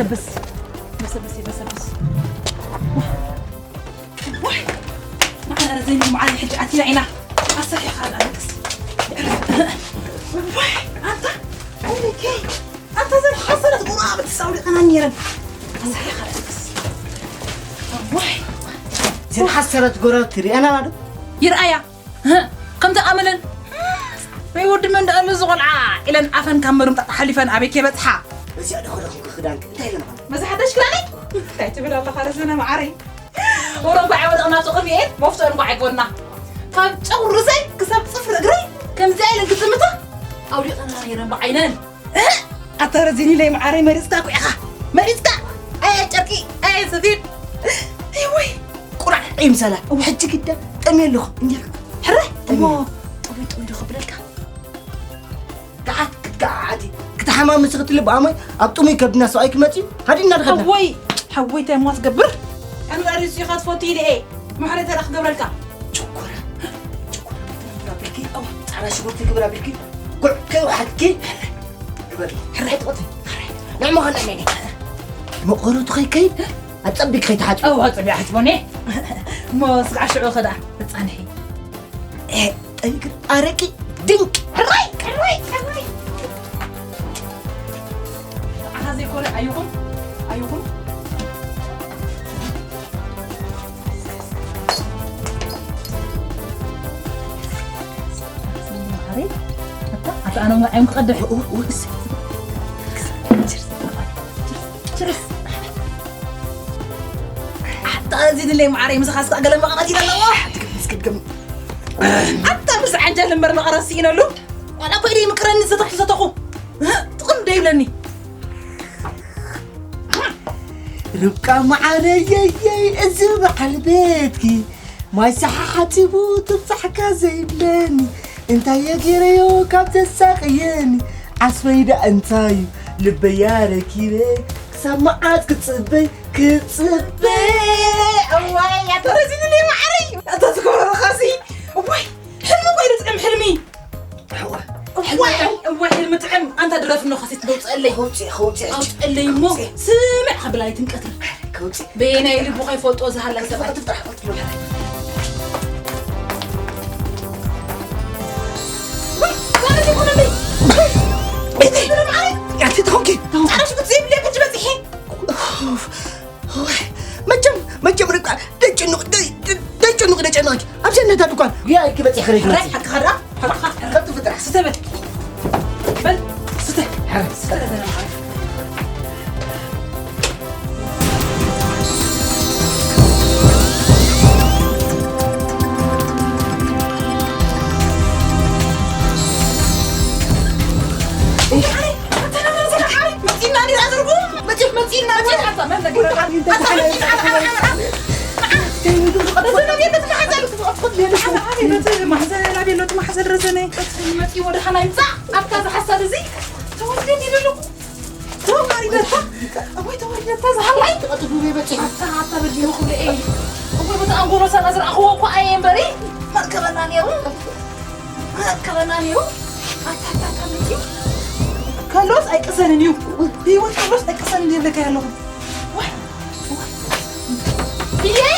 በሰብስ በሰብስ በሰብስ። ዋይ፣ ንዓና ረዘኒ መዓልቲ ሕጂ ኣቲና ኢና። ኣሰሪሕኻ ኣለቅስ። ዋይ፣ ኣንታ፣ ኦኬ። ኣንታ፣ ዘን ሓሰረት ቁራ ብትሳውሪ ቀና ነይረን። ኣሰሪሕኻ ኣለቅስ። ዋይ፣ ዘን ሓሰረት ጎረብቲ ሪኣና ዶ? ይርኣያ። ከምቲ ኣመለን ወይ ወዲ መን ደኣሉ ዝቖልዓ ኢለን ኣፈን ካብ መርምጣ ሓሊፈን ኣበይ ከይበጽሓ። እዚኣ ደኾ ደኹ ክዳን እንታይ ኢለን ኾነ? መሳሓተሽ ክዳነይ እንታይ ትብል ኣለኻ? ረዘነ መዓረይ። ወረ እንኳዕ ወደቕና ጨቕርየን መፍቶ እንኳዕ ኣይኮንና። ካብ ጨጉሪ ርእሰይ ክሳብ ጽፍሪ እግረይ ከምዚኣ ኢለን ክጥምታ ኣውሊቐና ነይረን ብዓይነን። ኣታ ረዚኒ ለይ መዓረይ መሪጽካ እኮ ኢኻ። መሪጽካ። ኣየ ጨርቂ፣ ኣየ ሰፌድ። ኣይ ወይ። ቁራዕ ይምሰላ። እወ። ሕጂ ግዳ ጠምየ ኣለኹ። እንዲያ። ሕረ። እሞ ጠምየ። ጥሙይ ጥሙይ ዶ ክብለልካ? ገዓት ክትገዓዓቲ። ክትሓማምሲ ክትልብ ኣሞይ ኣብ ጥሙይ ከብድና ሰብኣይ ክመጽእ እዩ። ሃዲና ድኸድና። ሓወይ፣ ሓወይ እንታይ እሞ ትገብር? ኣነ ዛሬ እሱ ኢኻ ትፈቱ ኢለ እየ። ማሕረ ተራ ክገብረልካ። ጭኮራ፣ ጭኮራ ክገብር ኣቢልኪ፣ ኣዋ፣ ጻዕዳ ሽጉርቲ ክገብር ኣቢልኪ፣ ጉዕ ከይወሓጥኪ፣ ግበሪ። ሕራይ ጥቕቲ፣ ሕራይ። ናይ መኸና ነኒ። መቐረቱ ከይከይድ፣ ኣጸቢቅ ከይትሓጭ። ኣዋ፣ ኣጸቢቅ ሓጭቦኒ። እሞ ስጋዕ ሽዑ ኸዳ፣ ተጻንሒ። እ፣ ጠይቅ፣ ኣረቂ፣ ድንቅ። ሕራይ፣ ሕራይ፣ ሕራይ። ንዓኻ ዘይኮነ ኣይኹን፣ ኣይኹን። ኣታ ኣነ እውን ክቐድሕ። ችርስ። ኣታ እዚ ድለይ መዓረይ፣ ምሳኻ ስጋዕ ገለ መቐረት ኢለ ኣለዎ። ኣታ ምስ ዓንጃል እምበር መቐረት ስኢነሉ። ዋላ እኮ ኢደይ ምቅረኒ፣ ዝተኹ፣ ዝተኹ። ጥቕም ዶ ይብለኒ? ርብቃ መዓረየየይ፣ እዚ በዓል ቤትኪ ማይ ሰሓሓቲቡ ትብጻሕካ ዘይብለኒ፣ እንታይ እየ ገይረዮ ካብ ዘሳቕየኒ? ዓስበይ ደኣ እንታይ እዩ ልበያ ረኪበ፣ ክሳብ መዓስ ክጽበይ፣ ክጽበ? እዋይ፣ ኣታ ረዚንለይ መዓረይ፣ ኣታ ዝኮረረኻሲ። እዋይ፣ ሕልሚ እኮ እዩ ዝጥዕም፣ ሕልሚ። እዋ፣ እዋ፣ ሕልሚ ጥዕም። ኣንታ ድረፍ እንዶ ካሴት ደውፅአለይ። ከውፅእ፣ ከውፅእ፣ ሕጂ። ኣውፅአለይ እሞ ከውፅእ። ስምዕ ከብላ ኣይትንቀትል። ከውፅእ። በየናይ ልቡ ከይፈልጦ ዝሃላይ ሰብኣይ። ትፍታሕ፣ ትፍታሕ። ወይ፣ ዛሬ ይኾነለይ። ወይ፣ ቤተይ ብለምዓረይ። ያቲ ተኾንኪ። ፃዕዳ ሽጉጥ ዘይብለይ ሕጂ በፂሐ። ኡፍ። ወይ፣ መቸም፣ መቸም ርብቃ፣ ደይጭኑቕ፣ ደይ-፣ ደይ-፣ ደይጭኑቕ፣ ደይጨነቕኪ። ኣብ ሰነታ ድኳን፣ ግያ ኢልኪ በፂሕኺ ርኢኺ ሕራይ፣ መፂ። ሓቅኻ ድኣ፣ ሓቅኻ። ከምቲ ፍጥራሕ። ስተ በል። በል፣ ስተ። ሕራይ። ስተ ዘረባ። ከሎስ ኣይቅሰንን እዩ። ህይወት ከሎስ ኣይቅሰንን ይብለካ ኣለኹ። ወይ፣ ወይ። ብየይ?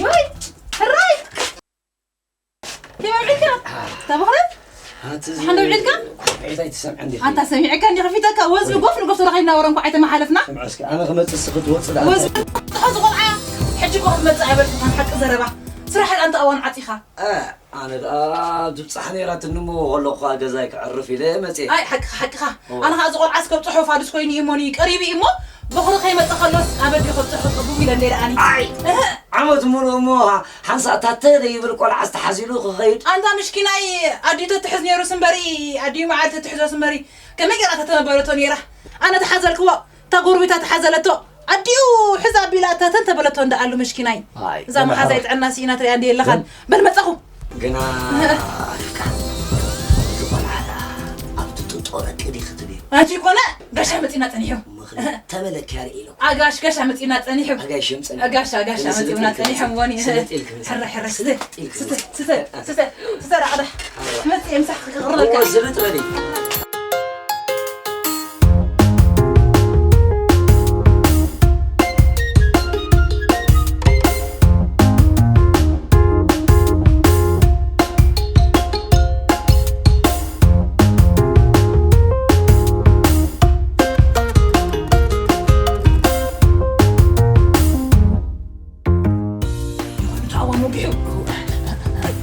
ወይ፣ ሕራይ። ከመይ ውዒልካ? ተባህረ? ኣቲ እዚ ሓንደ ውዒልካ? ኩርዒት ኣይትሰምዕን ዲኺ? ኣንታ ሰሚዕካ እንዲኻ ፊተካ ወዝቢ ጎፍ ንጎፍ ተረኺብና ወረ እንኳዕ ኣይተመሓለፍና። ስምዐ እስኪ፣ ኣነ ክመጽእ እስኺ ክትወጽእ ደኣ ወዝቢ እንታይ? ትኾ ዝቆልዓ ሕጂ እኮ ክትመጽእ ኣይበልኩኻን ሓቂ ዘረባ። ስራሕ ኣንታ እዋን ዓጺኻ። እ፣ ኣነ ደኣ ትብጻሕ ነይራትኒ እሞ ከለኹ ኸኣ ገዛይ ክዕርፍ ኢለ መጽየ። ኣይ፣ ሓቅኻ፣ ሓቅኻ። እወ። ኣነ ኸኣ እዚ ቆልዓስ ከብጽሖ ፋዱስ ኮይኑ እዩ እሞኒ ቀሪቡ እዩ እሞ፣ በኹሪ ከይመጸ ከሎስ ኣበዲ ከብጽሖ ጸቡብ ኢለ እንደ ደኣኒ። ኣይ! እህ! ዓመት ሙሉእ እሞ ሓንሳእ ታተ ዘይብል ቆልዓ ዝተሓዚሉ ክኸይድ። ኣንታ ምሽኪናይ ኣዲኡ ተትሕዝ ነይሩስ እምበሪ፣ ኣዲኡ መዓር ተትሕዞስ እምበሪ፣ ከመይ ጌራ ተተመበረቶ ነይራ? ኣነ ተሓዘልክዎ። እታ ጎረቤታ ተሓዘለቶ፣ ኣዲኡ ሕዛ ኣቢላ እታ ተንተበለቶ እንዳ ኣሉ ምሽኪናይ። ኣይ፣ እዛ መሓዛይ ጥዕና ስኢና ትሪኣ እንዲ የለኻን። በል መጻኹ። ግና ኣሪፍካ። እዚ ቆልዓ ደኣ ኣብቲ ጡጦ ረቂ ዲኺ ትብዮ? ኣቲ ኮነ ጋሻ መጺና ጸኒሑ። ምኽሪ ተበለኪ ኣርኢ ኢሉ። ኣጋሽ ጋሻ መጺና ጸኒሑ። ኣጋሽ የምጽእ። ኣጋሽ፣ ኣጋሽ መጺና ጸኒሑ ወኒ። ስልጥ ኢልክ። ሕረ፣ ሕረ፣ ስተ፣ ስልጥ ኢልክ። ስተ፣ ስተ፣ ስተ፣ ስተ፣ ራቕዳ። መጺ ምሳሕ ክቕርበልካ። እዎ፣ ስልጥ በሊ።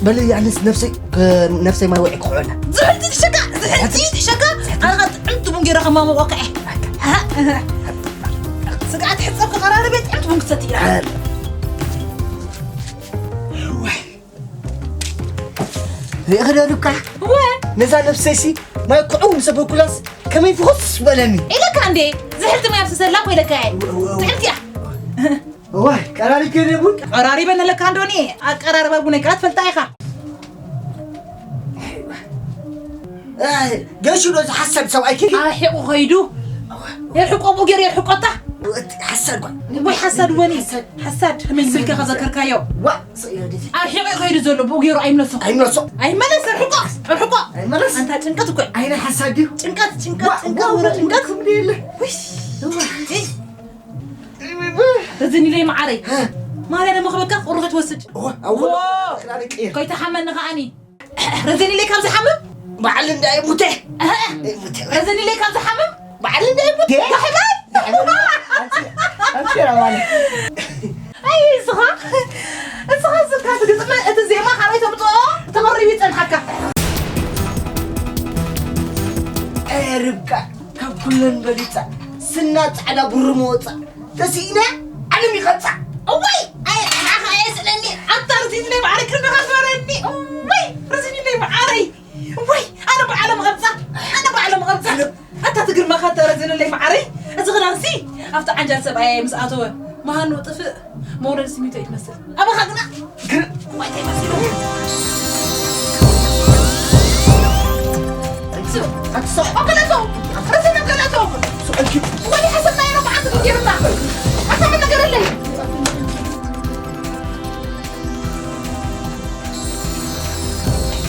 በሊ ኣነስ ነፍሰይ ነፍሰይ ማይ ወዒ ክኾና። ዝሕልቲ ትሸካ ዝሕልቲ ትሸካ ኣኻ ጥዕምቲ ቡን ገይረ ከማሞቆ ከዐ ስግኣት ሕፀብ ከቐራርበ ጥዕምቲ ቡን ክሰቲ ኢና። ሪእኺ ዶ ርብቃ? እወ። ነዛ ነፍሰይሲ ማይ ክዕው ምስ ኣበልኩላስ ከመይ ፍኹስ በለኒ። ኢለካ እንዴ? ዝሕልቲ ማይ ኣፍስሰላ እኮ ኢለካ እየ። እወ፣ እወ፣ እወ። ጥዕምቲ እያ። እዋይ፣ ቀራሪብኪ ዶ ቡን? ቀራሪበ ነለካ እንዶኒ፣ ኣቀራርባ ቡነይ ከኣ ትፈልጣ ኢኻ። ኣይ፣ ገሹ ዶ ዝሓሰብ ሰብኣይኪ? ኣርሒቑ ኸይዱ። የርሕቆ ብኡ ገይሩ የርሕቆታ። እቲ ሓሳድ ጓል። ወይ ሓሳድ ወኒ። ሓሳድ። ሓሳድ። ከመይ ኢልካ ከዘከርካዮ? ዋ፣ ኣርሒቑ እዩ ከይዱ ዘሎ፣ ብኡ ገይሩ ኣይምለሶ። ኣይምለሶ። ኣይመለስ፣ ኣርሕቆ፣ ኣርሕቆ። ኣይመለስ። ኣንታ ጭንቀት እኮ እዩ። ኣይነ ሓሳድ ድዩ? ጭንቀት፣ ጭንቀት፣ ዋ፣ ጭንቀት፣ ዋ፣ ወረ ዋ፣ ጭንቀት። ክብዲ የለ። ውይ። እይ። ረዘኒለይ መዓረይ። ሀ። ማርያ ደሞ ክበካ ቁሩብ ትወስድ። እዋ፣ እዋ፣ ዋ። ክላለ ቀይር። ከይትሓመኒ ከዓኒ። ረዘኒለይ ካብ ዝሓምም? በዓል እንዳ ይሙተ። እህ። ይሙተ። ረዘኒለይ ካብ ዝሓምም? በዓል እንዳ ይሙተ። ዳሕባይ። ዳሕባይ። ኣንቺ፣ ኣንቺ ራማን። ኣይ፣ እስኻ፣ እስኻ ስልካ ትግጥመ፣ እቲ ዜማ ካበይ ተምጽኦ? ተቐሪቡ ይጸንሓካ። ኣይ፣ ርብቃ፣ ካብ ኩለን በሊጻ፣ ስና ጻዕዳ ቡሪ መወጻ፣ ተስኢና ዓለም ይቐጻ። እዋይ! ኣይ፣ ንዓኻ እየ ስለኒ። ኣታ ርዚንለይ መዓረይ ክንድኻ ዝበረኒ። እዋይ! ርዚንለይ መዓረይ። እዋይ! ኣነ ብዓለም ቐብጻ። ኣነ ብዓለም ቐብጻ። ኣታ ትግርመኻ ተረዝንለይ መዓረይ። እዚ ክዳንሲ ኣብቲ ዓንጃል ሰብኣየ ምስ ኣተወ መሃኑ ጥፍእ መውረድ ስሚቶ እዩ ትመስል። ኣባኻ ግና ግን እዋይ እንታይ መሲሉ። ኣትስኦ፣ ኣትስኦ። ኣከላቶ፣ ርዝን ኣከላቶ። ስኦልኪ። ወዲ ሓሰብና ኢሎ መዓት ጌርና። ኣታ ምን ነገር ኣለይ?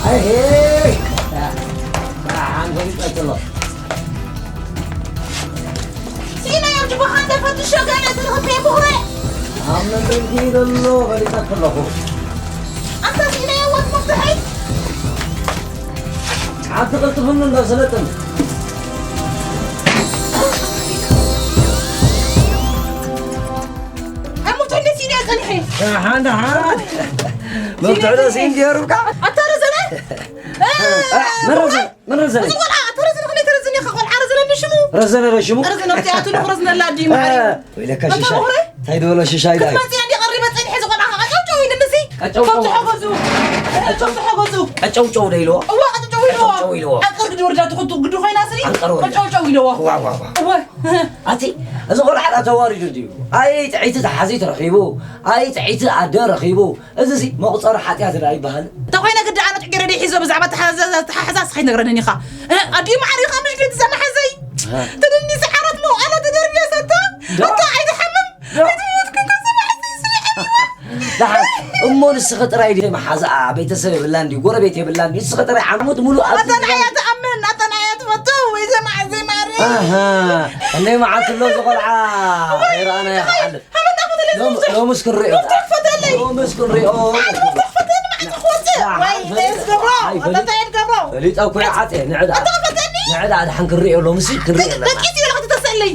ኣይ ሄይ። ሓንጎል ይቀጥሎ። ሲና ያምጭ በኻንደ ፈትሾ ገለ ትልኽፌ ብኽረ። ኣብ መንደርኪ ዘሎ ፈሊጠ ከለኹ። ኣንታ ሲና ያወት መፍትሐይ። ዓዲ ቅልጥፍኒ እንዳሰለጥን። ኣብ መፍትሐ እንዴት ሲና ያጸንሐ? ደሓን፣ ደሓን። መፍትሐ ደስ እንዲሩ ካ? ኣታ ረዘነ? መረዘ፣ መረዘ። እዚ ቆልዓ፣ ኣታ ረዘነ፣ ከመይ ተረዝን ኢኻ ቆልዓ ረዘነ እንዲ ሽሙ? ረዘነ ዶ ሽሙ? ረዘነ፣ ኣብቲ ኣቱ ንኽረዝነላ ድዩ መዓረይ? ወይለካ ኣታ ሽሻይ። ምኽረ? እንታይ ዝበሎ ሽሻይ ዳዩ? ክትመጽእ እንዲ ቀሪበ ጸኒሐ፣ እዚ ቆልዓ ኸዓ ቀጨውጨው ኢሉ፣ እንደዚ። ቀጨውጨው። ከብቲ ሓገዙ። ከብቲ ሓገዙ። ቀጨውጨው ዶ ኢልዎ? እዋ፣ ቀጨውጨው ኢልዎ። ቀጨውጨው ኢልዎ። ዓንቀር ግዲ ወርዳ ትኹቱ ግዲ ኮይና ስኒ። ዓንቀር ወርዳ። ቀጨውጨው ኢልዎ። ዋ፣ ዋ፣ ዋ። እወ። ኣቲ፣ እዚ ቆልዓ ዳ ተዋሪዱ ድዩ? ኣይ ጥዕይቲ ተሓዚት ረኺቡ፣ ኣይ ጥዕይቲ ኣደ ረኺቡ። እዚ ሲ መቑጸሪ ሓጢኣት ዳ ይበሃል? እንተ ኮይነ ግዲ ኣነ ጥቂረ ደይ ሒዞ ብዛዕባ ተሓዛ-፣ ተሓሕዛስ ከይትነግረንን ኢኻ። እ፣ ኣዲኡ መዓር ኢኻ ምሽ ግዲ ዘመሓዘይ። እ። ትንኒ ሰዓራት መውዓላ ተደርብያ ሰታ። ዶ። ኣታ ኣይትሓምም። ዶ። ኣይትሞት ክንከ ዘመሓዘይ ስለ ሓሚማ። ደሓን፣ እሞ ንስኺ ጥራይ ድዩ መሓዛኣ? ቤተሰብ የብላን ድዩ? ጎረቤት የብላን ድዩ? ንስኺ ጥራይ ዓመት ሙሉእ ኣብ ኣታ ንዓያ ትኣምን፣ ኣታ ንዓያ ትፈቱ፣ ወይ ዘመሓዘይ ማሪ። ኣሃ፣ እንደ መዓት ኣሎ ዝቆልዓ። ወይ፣ ኣይረኣናዮ ወይ። ክሓልፍ። ሃመታ ፈተለይ ሎም-፣ ዝምስር። ሎምስ ክንሪኦ። ሎምስ ክንሪኦ። ኣነ ሎምስ ፈተኒ፣ መዓት ክወፅእ። ኣይ፣ ወይ፣ ፈሊጠ። እንታይ ትገብሮ? ኣይ፣ ፈሊጠ። እንታይ ትገብሮ? ፈሊጠ እኮ ይዓፀ፣ ንዕዳ። ኣታ ፈተኒ? ንዕዳ፣ ድሓን ክንሪኦ፣ ሎምስ ክንሪኦ ኣለና። ደቂስ እዩ፣ ለኸት ተሰለይ።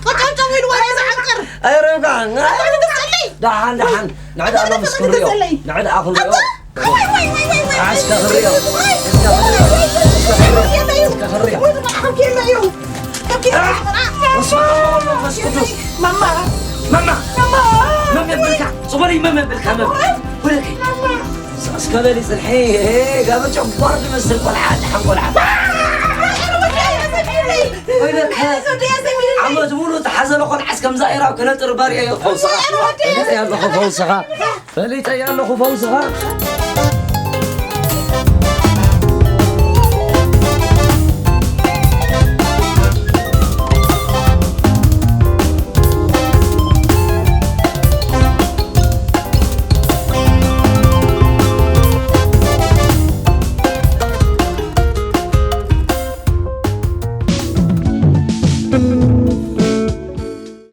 ቀጫውጫው ኢሉ ወረ ዝዓቅር። ኣይ፣ ረብካ። ለኸት ተሰለይ። ደሓን፣ ደሓን። ንዕዳ፣ ሎምስ ክንሪኦ። ተሰለይ። ንዕዳ፣ ክንሪኦ። ኣታ፣ ወይ፣ ወይ፣ ወይ፣ ወይ፣ ወይ። እስከ ክንሪኦ። እስከ ክንሪኦ። እስከ ክንሪኦ። እስከ ክንሪኦ። ወይ፣ ወይ፣ ወይ፣ ወይ። በስመ ኣብ ወወልድ ወመንፈስ ቅዱስ። ማማ። ማማ። ማማ። መም የብልካ። ጽበሪ መም የብልካ፣ መም። ወደከይ። ማማ። እስከ በሊ ጽንሒ። ጋብር ጨጓር ዝመስል ቆልዓ፣ ደሓን ቆልዓ። ወደከ። ዓመት ሙሉ ተሓዘለ ቆልዓስ ከምዛ ኢራብ ክነጥር ባርያ እዩ ፈውስኻ። ፈሊጠ ኣለኹ ፈውስኻ። ፈሊጠ ኣለኹ ፈውስኻ።